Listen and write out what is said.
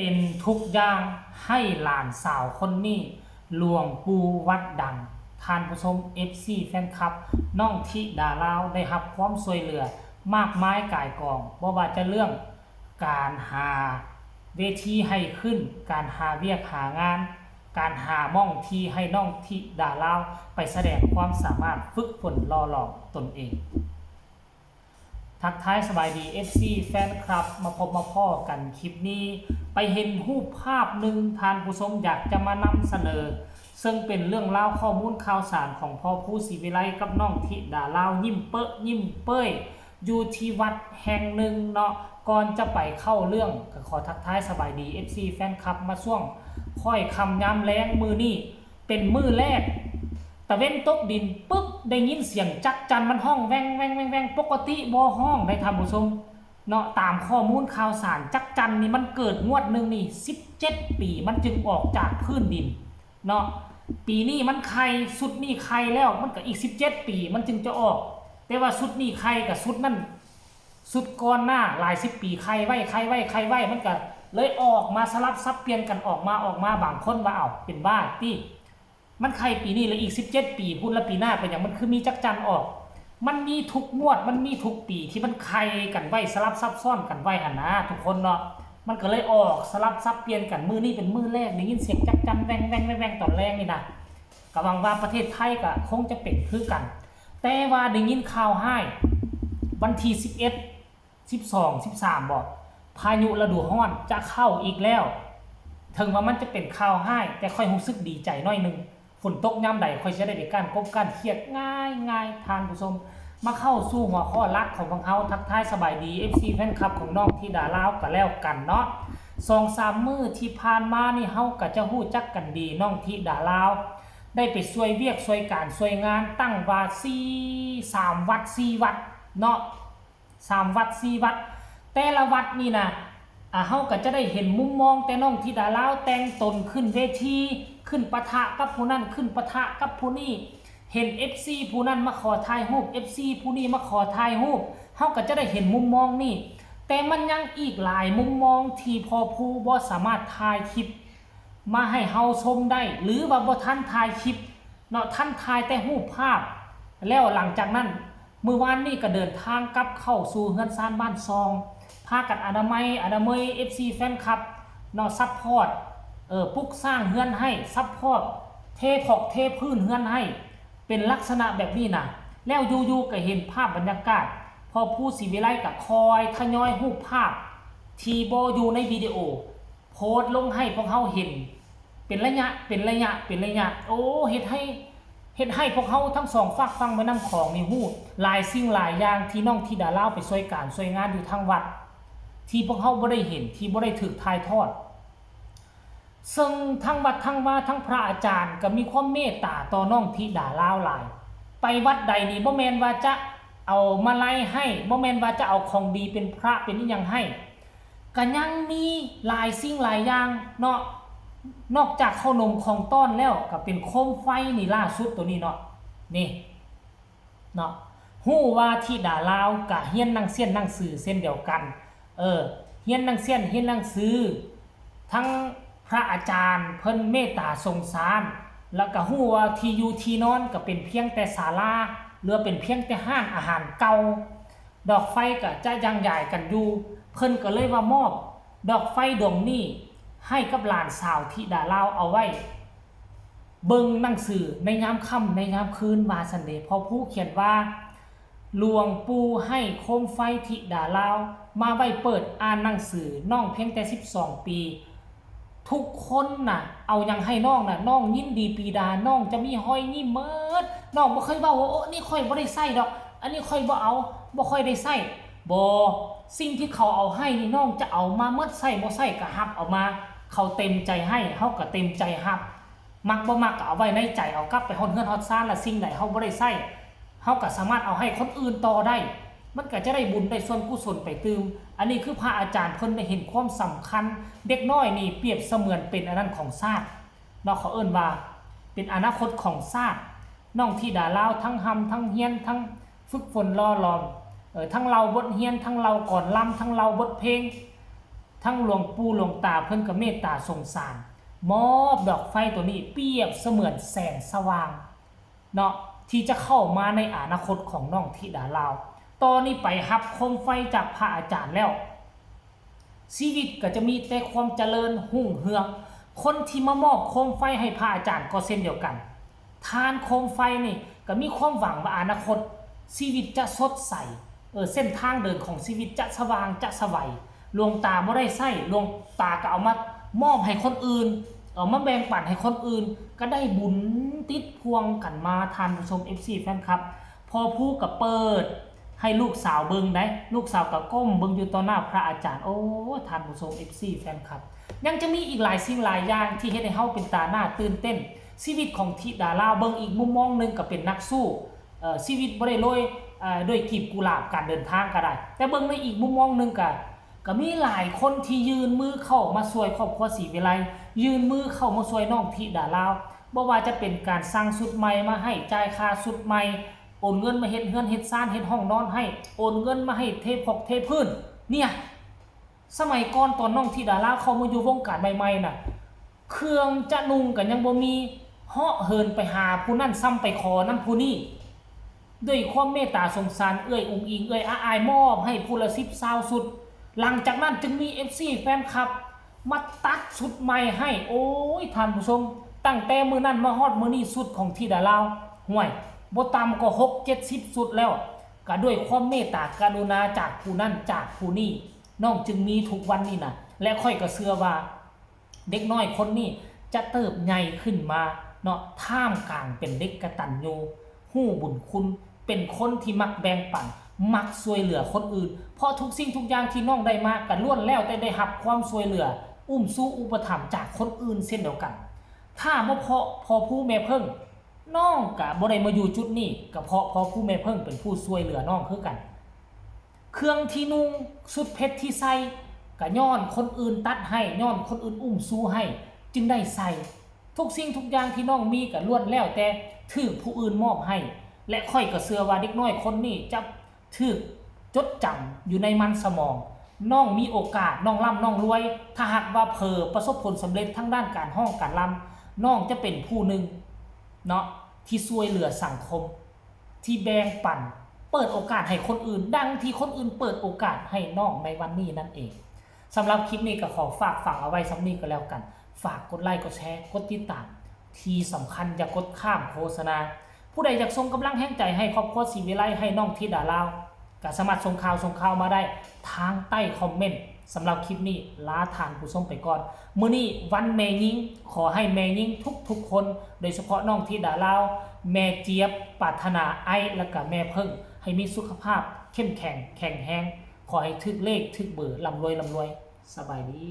ເປັນທຸກຢ່າງໃຫ້ຫຼານສາວຄົນນີ້ ຫຼວງປູ່ວັດດັງ. ທ່ານຜູ້ຊົມ ເອັຟຊີ ແຟນຄລັບ ນ້ອງທິດາລາວ ໄດ້ຮັບຄວາມຊ່ວຍເຫຼືອມາກມາຍກາຍກອງ, ບໍ່ວ່າຈະເລື່ອງການຫາເວທີໃຫ້ຂຶ້ນ, ການຫາວຽກຫາງານ, ການຫາໝ່ອງທີ່ໃຫ້ນ້ອງທິດາລາວໄປສະແດງຄວາມສາມາດ, ຝຶກຝົນຫຼໍ່ຫຼອມຕົນເອງ. ທັກທາຍສະບາຍດີ ເອັຟຊີ ແຟນຄລັບ, ມາພົບມາພໍ້ກັນຄລິບນີ້ ໄປເຫັນຮູບພາບໜຶ່ງ ທ່ານຜູ້ຊົມ ຢາກຈະມານຳສະເໜີ, ເຊິ່ງເປັນເລື່ອງລາວຂໍ້ມູນຂ່າວສານຂອງພໍ່ພູ ສີວິໄລ ກັບນ້ອງທິດາລາວ ຍິ້ມເປິ້ຍຍິ້ມເປິ້ຍ ຢູ່ທີ່ວັດແຫ່ງໜຶ່ງເນາະ. ກ່ອນຈະໄປເຂົ້າເລື່ອງ ກໍຂໍທັກທາຍສະບາຍດີ ເອັຟຊີ ແຟນຄລັບ ມາຊ່ວງຄ້ອຍຄ່ຳຍາມແລງມື້ນີ້ ເປັນມື້ແລກ ຕາເວັນຕົກດິນປຶບ ໄດ້ຍິນສຽງຈັກຈັນມັນຮ້ອງແວ່ງໆໆໆ, ປົກກະຕິບໍ່ຮ້ອງໄດ໋ທ່ານຜູ້ຊົມເນາະ. ຕາມຂໍ້ມູນຂ່າວສານ ຈັກຈັນນີ້ມັນເກີດງວດໜຶ່ງນີ້ສິບເຈັດປີ ມັນຈຶ່ງອອກຈາກພື້ນດິນເນາະ. ປີນີ້ມັນໄຂ່ ຊຸດນີ້ໄຂ່ແລ້ວ ມັນກໍອີກສິບເຈັດປີມັນຈຶ່ງຈະອອກ, ແຕ່ວ່າຊຸດນີ້ໄຂ່ກັບຊຸດນັ້ນ ຊຸດກ່ອນໜ້າຫຼາຍສິບປີໄຂ່ໄວ້ ໄຂ່ໄວ້ ໄຂ່ໄວ້ ມັນກໍເລີຍອອກມາສະຫຼັບສັບປ່ຽນກັນ ອອກມາ ອອກມາ. ບາງຄົນວ່າ ເອົ້າ ເປັນບ້າຕິ ມັນໄຂ່ປີນີ້ ແລ້ວອີກສິບເຈັດປີພຸ້ນ ແລ້ວປີໜ້າເປັນຫຍັງມັນຄືມີຈັກຈັນອອກ? ມັນມີທຸກງວດ ມັນມີທຸກປີທີ່ມັນໄຂ່ກັນໄວ້ ສະຫຼັບສັບຊ້ອນກັນໄວ້ຫັ້ນນາທຸກຄົນເນາະ. ມັນກໍເລີຍອອກສະຫຼັບສັບປ່ຽນກັນ ມື້ນີ້ເປັນມື້ແລກ ໄດ້ຍິນສຽງຈັກຈັນແວ່ງໆໆໆຕອນແລງນີ້ນະ. ກໍຫວັງວ່າປະເທດໄທກໍຄົງຈະເປັນຄືກັນ. ແຕ່ວ່າໄດ້ຍິນຂ່າວຮ້າຍ ວັນທີສິບເອັດ ສິບສອງ ສິບສາມບໍ ພາຍຸລະດູຮ້ອນຈະເຂົ້າອີກແລ້ວ. ເຖິງວ່າມັນຈະເປັນຂ່າວຮ້າຍ ແຕ່ຂ້ອຍຮູ້ສຶກດີໃຈໜ້ອຍໜຶ່ງ. ຝົນຕົກຍາມໃດ ຂ້ອຍຈະໄດ້ໄປກ້ານກົບກ້ານຂຽດງ່າຍໆ ທ່ານຜູ້ຊົມ. ມາເຂົ້າສູ່ຫົວຂໍ້ຫຼັກຂອງພວກເຮົາ, ທັກທາຍສະບາຍດີ ເອັຟຊີ ແຟນຄລັບຂອງນ້ອງທິດາລາວກໍແລ້ວກັນເນາະ. ສອງສາມມື້ທີ່ຜ່ານມານີ້ ເຮົາກໍຈະຮູ້ຈັກກັນດີ, ນ້ອງທິດາລາວ ໄດ້ໄປຊ່ວຍວຽກຊ່ວຍການຊ່ວຍງານ ຕັ້ງວ່າສີ່ ສາມວັດ ສີ່ວັດເນາະ, ສາມວັດ ສີ່ວັດ. ແຕ່ລະວັດນີ້ນະ ອາ ເຮົາກໍຈະໄດ້ເຫັນມຸມມອງ ແຕ່ນ້ອງທິດາລາວແຕ່ງຕົນຂຶ້ນເວທີ ຂຶ້ນປະທະກັບຜູ້ນັ້ນ ຂຶ້ນປະທະກັບຜູ້ນີ້, ເຫັນເອັຟຊີຜູ້ນັ້ນມາຂໍຖ່າຍຮູບ ເອັຟຊີຜູ້ນີ້ມາຂໍຖ່າຍຮູບ, ເຮົາກໍຈະໄດ້ເຫັນມຸມມອງນີ້. ແຕ່ມັນຍັງອີກຫຼາຍມຸມມອງທີ່ພໍ່ພູບໍ່ສາມາດຖ່າຍຄລິບ ມາໃຫ້ເຮົາຊົມໄດ້ ຫຼືວ່າບໍ່ທັນຖ່າຍຄລິບເນາະ, ທັນຖ່າຍແຕ່ຮູບພາບ. ແລ້ວຫຼັງຈາກນັ້ນ ມື້ວານນີ້ກໍເດີນທາງກັບເຂົ້າສູ່ເຮືອນຊານບ້ານຊ່ອງ, ພາກັນອະນາໄມ ອະນາໄມ ເອັຟຊີ ແຟນຄລັບເນາະ, ຊັບພອດ ເອີ ປຸກສ້າງເຮືອນໃຫ້, ຊັບພອດເທຜອກເທພື້ນເຮືອນໃຫ້ ເປັນລັກສະນະແບບນີ້ນະ. ແລ້ວຢູ່ໆກໍເຫັນພາບບັນຍາກາດ ພໍ່ພູ ສີວິໄລ ກໍຄ່ອຍທະຍອຍຮູບພາບທີ່ບໍ່ຢູ່ໃນວິດີໂອ ໂພສລົງໃຫ້ພວກເຮົາເຫັນເປັນໄລຍະ ເປັນໄລຍະ ເປັນໄລຍະ. ໂອ້ ເຮັດໃຫ້ ເຮັດໃຫ້ພວກເຮົາທັງສອງຟາກຝັ່ງແມ່ນ້ຳຂອງນີ້ຮູ້ຫຼາຍສິ່ງຫຼາຍຢ່າງທີ່ນ້ອງທິດາລາວໄປຊ່ວຍການຊ່ວຍງານຢູ່ທາງວັດ ທີ່ພວກເຮົາບໍ່ໄດ້ເຫັນ ທີ່ບໍ່ໄດ້ຖືກຖ່າຍທອດ. ເຊິ່ງທັງວັດທັງວາ ທັງພະອາຈານກໍມີຄວາມເມດຕາຕໍ່ນ້ອງທິດາລາວຫຼາຍ. ໄປວັດໃດນີ້ ບໍ່ແມ່ນວ່າຈະເອົາມາໄລໃຫ້ ບໍ່ແມ່ນວ່າຈະເອົາຂອງດີເປັນພະເປັນອີ່ຫຍັງໃຫ້, ກໍຍັງມີຫຼາຍສິ່ງຫຼາຍຢ່າງເນາະ. ນອກຈາກເຂົ້າໜົມຂອງຕ້ອນແລ້ວ ກໍເປັນໂຄມໄຟນີ້ ລ່າສຸດໂຕນີ້ເນາະ ນີ້ເນາະ. ຮູ້ວ່າທິດາລາວກະຮຽນໜັງສຽນໜັງສືເຊັ່ນດຽວກັນ, ເອີ ຮຽນໜັງສຽນ ຮຽນໜັງສື, ທັງພະອາຈານເພິ່ນເມດຕາສົງສານ, ແລ້ວກະຮູ້ວ່າທີ່ຢູ່ທີ່ນອນກະເປັນພຽງແຕ່ສາລາ ຫຼືວ່າເປັນພຽງແຕ່ຮ້ານອາຫານເກົ່າ. ດອກໄຟກະຈະຍ່າງຢາຍກັນຢູ່, ເພິ່ນກະເລີຍວ່າມອບດອກໄຟດວງນີ້ໃຫ້ກັບຫຼານສາວທິດາລາວເອົາໄວ້ເບິ່ງໜັງສືໃນຍາມຄ່ຳໃນຍາມຄືນ ວ່າຊັ້ນເດ. ພໍ່ພູຂຽນວ່າ ຫຼວງປູ່ໃຫ້ໂຄມໄຟທິດາລາວມາໄວ້ເປີດອ່ານໜັງສື, ນ້ອງພຽງແຕ່ສິບສອງປີ. ທຸກຄົນນະເອົາຫຍັງໃຫ້ນ້ອງນະ ນ້ອງຍິນດີປີດາ, ນ້ອງຈະມີຮອຍຍິ້ມເໝິດ. ນ້ອງບໍ່ເຄີຍເວົ້າວ່າ ໂອ້ ອັນນີ້ຂ້ອຍບໍ່ໄດ້ໃຊ້ດອກ, ອັນນີ້ຂ້ອຍບໍ່ເອົາ, ບໍ່ຄ່ອຍໄດ້ໃຊ້. ບໍ່, ສິ່ງທີ່ເຂົາເອົາໃຫ້ນີ້ ນ້ອງຈະເອົາມາເໝິດ, ໃຊ້ບໍ່ໃຊ້ກໍຮັບເອົາມາ. ເຂົາເຕັມໃຈໃຫ້, ເຮົາກໍເຕັມໃຈຮັບ. ມັກບໍ່ມັກກໍເອົາໄວ້ໃນໃຈ, ເອົາກັບໄປຮອດເຮືອນຮອດຊານ, ແລະ ສິ່ງໃດເຮົາບໍ່ໄດ້ໃຊ້ ເຮົາກໍສາມາດເອົາໃຫ້ຄົນອື່ນຕໍ່ໄດ້, ມັນກໍຈະໄດ້ບຸນໄດ້ສ່ວນກຸສົນໄປຕື່ມ. ອັນນີ້ຄືພະອາຈານເພິ່ນໄດ້ເຫັນຄວາມສຳຄັນ, ເດັກນ້ອຍນີ້ປຽບສະເໝືອນເປັນອັນນັ້ນຂອງຊາດເນາະ, ເຂົາເອີ້ນວ່າເປັນອະນາຄົດຂອງຊາດ. ນ້ອງທິດາລາວທັງຮ່ຳທັງຮຽນ, ທັງຝຶກຝົນຫຼໍ່ຫຼອມ, ເອີ ທັງເລົ່າບົດຮຽນ, ທັງເລົ່າກອນລຳ, ທັງເລົ່າບົດເພງ, ທັງຫຼວງປູ່ຫຼວງຕາເພິ່ນກໍເມດຕາສົງສານ ມອບດອກໄຟໂຕນີ້ປຽບສະເໝືອນແສງສະຫວ່າງເນາະ ທີ່ຈະເຂົ້າມາໃນອະນາຄົດຂອງນ້ອງທິດາລາວ. ຕໍ່ນີ້ໄປຮັບໂຄມໄຟຈາກພະອາຈານແລ້ວ ຊີວິດກໍຈະມີແຕ່ຄວາມຈະເລີນຮຸ່ງເຮືອງ. ຄົນທີ່ມາມອບໂຄມໄຟໃຫ້ພະອາຈານກໍເຊັ່ນດຽວກັນ. ທານໂຄມໄຟນີ້ກໍມີຄວາມຫວັງວ່າອະນາຄົດຊີວິດຈະສົດໃສ, ເອີ ເສັ້ນທາງເດີນຂອງຊີວິດຈະສະຫວ່າງ, ຈະສະໄຫວ. ຫຼວງຕາບໍ່ໄດ້ໃຊ້, ຫຼວງຕາກໍເອົາມາມອບໃຫ້ຄົນອື່ນ, ເອົາມາແບ່ງປັນໃຫ້ຄົນອື່ນ, ກໍໄດ້ບຸນຕິດພວງກັນມາ, ທ່ານຜູ້ຊົມ ເອັຟຊີ ແຟນຄລັບ. ພໍ່ພູກໍເປີດໃຫ້ລູກສາວເບິ່ງໄດ໋, ລູກສາວກໍກົ້ມເບິ່ງຢູ່ຕໍ່ໜ້າພະອາຈານ. ໂອ້ ທ່ານຜູ້ຊົມ ເອັຟຊີ ແຟນຄລັບ, ຍັງຈະມີອີກຫຼາຍສິ່ງຫຼາຍຢ່າງທີ່ເຮັດໃຫ້ເຮົາເປັນຕາໜ້າຕື່ນເຕັ້ນ. ຊີວິດຂອງທິດາລາວ ເບິ່ງອີກມຸມມອງໜຶ່ງກໍເປັນນັກສູ້, ເອີ ຊີວິດບໍ່ໄດ້ໂລຍ ເອີ ດ້ວຍກີບກຸຫຼາບ, ການເດີນທາງກໍໄດ້. ແຕ່ເບິ່ງໃນອີກມຸມມອງໜຶ່ງກໍ ກໍມີຫຼາຍຄົນທີ່ຍື່ນມືເຂົ້າມາຊ່ວຍຄອບຄົວສີວິໄລ, ຍື່ນມືເຂົ້າມາຊ່ວຍນ້ອງທິດາລາວ, ບໍ່ວ່າຈະເປັນການສັ່ງຊຸດໃໝ່ມາໃຫ້, ຈ່າຍຄ່າຊຸດໃໝ່, ໂອນເງິນມາເຮັດເຮືອນເຮັດຊານ, ເຮັດຫ້ອງນອນໃຫ້, ໂອນເງິນມາໃຫ້ເທພອກເທພື້ນ. ເນ່ຍ ສະໄໝກ່ອນຕອນນ້ອງທິດາລາວເຂົ້າມາຢູ່ວົງການໃໝ່ໆນະ, ເຄື່ອງຈະນຸ່ງກໍຍັງບໍ່ມີ, ເຫາະເຫີນໄປຫາຜູ້ນັ້ນ ຊ້ຳໄປຂໍນຳຜູ້ນີ້. ດ້ວຍຄວາມເມດຕາສົງສານ ເອື້ອຍອຸງອິງ ເອື້ອຍອາອາຍ ມອບໃຫ້ຜູ້ລະສິບຊາວຊຸດ. ຫຼັງຈາກນັ້ນຈຶ່ງມີ ເອັຟຊີ ແຟນຄລັບມາຕັດຊຸດໃໝ່ໃຫ້. ໂອ້ຍ ທ່ານຜູ້ຊົມ, ຕັ້ງແຕ່ມື້ນັ້ນມາຮອດມື້ນີ້ ຊຸດຂອງທິດາລາວ ຫ້ວຍ ບໍ່ຕ່ຳກວ່າຫົກເຈັດສິບຊຸດແລ້ວ. ກະດ້ວຍຄວາມເມດຕາກະລຸນາຈາກຜູ້ນັ້ນຈາກຜູ້ນີ້ ນ້ອງຈຶ່ງມີທຸກວັນນີ້ນະ. ແລະ ຂ້ອຍກໍເຊື່ອວ່າ ເດັກນ້ອຍຄົນນີ້ຈະເຕີບໃຫຍ່ຂຶ້ນມາເນາະ ທ່າມກາງເປັນເດັກກະຕັນຍູ ຮູ້ບຸນຄຸນ, ເປັນຄົນທີ່ມັກແບ່ງປັນ, ມັກຊ່ວຍເຫຼືອຄົນອື່ນ, ເພາະທຸກສິ່ງທຸກຢ່າງທີ່ນ້ອງໄດ້ມາກໍລ້ວນແລ້ວແຕ່ໄດ້ຮັບຄວາມຊ່ວຍເຫຼືອ, ອຸ້ມຊູອຸປະຖຳຈາກຄົນອື່ນເຊັ່ນດຽວກັນ. ຖ້າບໍ່ເພາະພໍ່ພູແມ່ເພິ່ງ, ນ້ອງກະບໍ່ໄດ້ມາຢູ່ຈຸດນີ້, ກະເພາະພໍ່ພູແມ່ເພິ່ງເປັນຜູ້ຊ່ວຍເຫຼືອນ້ອງຄືກັນ. ເຄື່ອງທີ່ນຸ່ງ, ຊຸດເພັດທີ່ໃສ່ ກະຍ້ອນຄົນອື່ນຕັດໃຫ້, ຍ້ອນຄົນອື່ນອຸ້ມຊູໃຫ້ ຈຶ່ງໄດ້ໃສ່. ທຸກສິ່ງທຸກຢ່າງທີ່ນ້ອງມີກະລ້ວນແລ້ວແຕ່ຖືກຜູ້ອື່ນມອບໃຫ້ ແລະ ຂ້ອຍກໍເຊື່ອວ່າເດັກນ້ອຍຄົນນີ້ຈະຖືກຈົດຈຳຢູ່ໃນມັນສະໝອງ. ນ້ອງມີໂອກາດ, ນ້ອງລ່ຳນ້ອງລວຍ, ຖ້າຫາກວ່າເຜີປະສົບຜົນສຳເລັດທາງດ້ານການຮ້ອງການລຳ, ນ້ອງຈະເປັນຜູ້ໜຶ່ງເນາະ ທີ່ຊ່ວຍເຫຼືອສັງຄົມ. ທີ່ແບ່ງປັນ, ເປີດໂອກາດໃຫ້ຄົນອື່ນ, ດັ່ງທີ່ຄົນອື່ນເປີດໂອກາດໃຫ້ນ້ອງໃນວັນນີ້ນັ້ນເອງ. ສຳລັບຄລິບນີ້ກໍຂໍຝາກຝັງເອົາໄວ້ສ່ຳນີ້ກໍແລ້ວກັນ. ຝາກກົດໄລ, ກົດແຊ, ກົດຕິດຕາມ. ທີ່ສຳຄັນຢ່າກົດຂ້າມໂຄສະນາ. ຜູ້ໃດຢາກສົ່ງກຳລັງແຮງໃຈໃຫ້ຄອບຄົວສີວິໄລ, ໃຫ້ນ້ອງທິດາລາວ, ກໍສາມາດສົ່ງຂ່າວ, ສົ່ງຂ່າວມາໄດ້ທາງໃຕ້ຄອມເມັນ. ສຳລັບຄລິບນີ້ລາທ່ານຜູ້ຊົມໄປກ່ອນ. ມື້ນີ້ວັນແມ່ຍິງ, ຂໍໃຫ້ແມ່ຍິງທຸກໆຄົນ, ໂດຍສະເພາະນ້ອງທິດາລາວ, ແມ່ຈຽບ, ປາດຖະໜາ, ໄອ ແລະກະແມ່ເພິ່ງ ໃຫ້ມີສຸຂະພາບເຂັ້ມແຂງ, ແຂງແຮງ, ຂໍໃຫ້ຖືກເລກ, ຖືກເບີ, ລ່ຳລວຍ, ລ່ຳລວຍ. ສະບາຍດີ.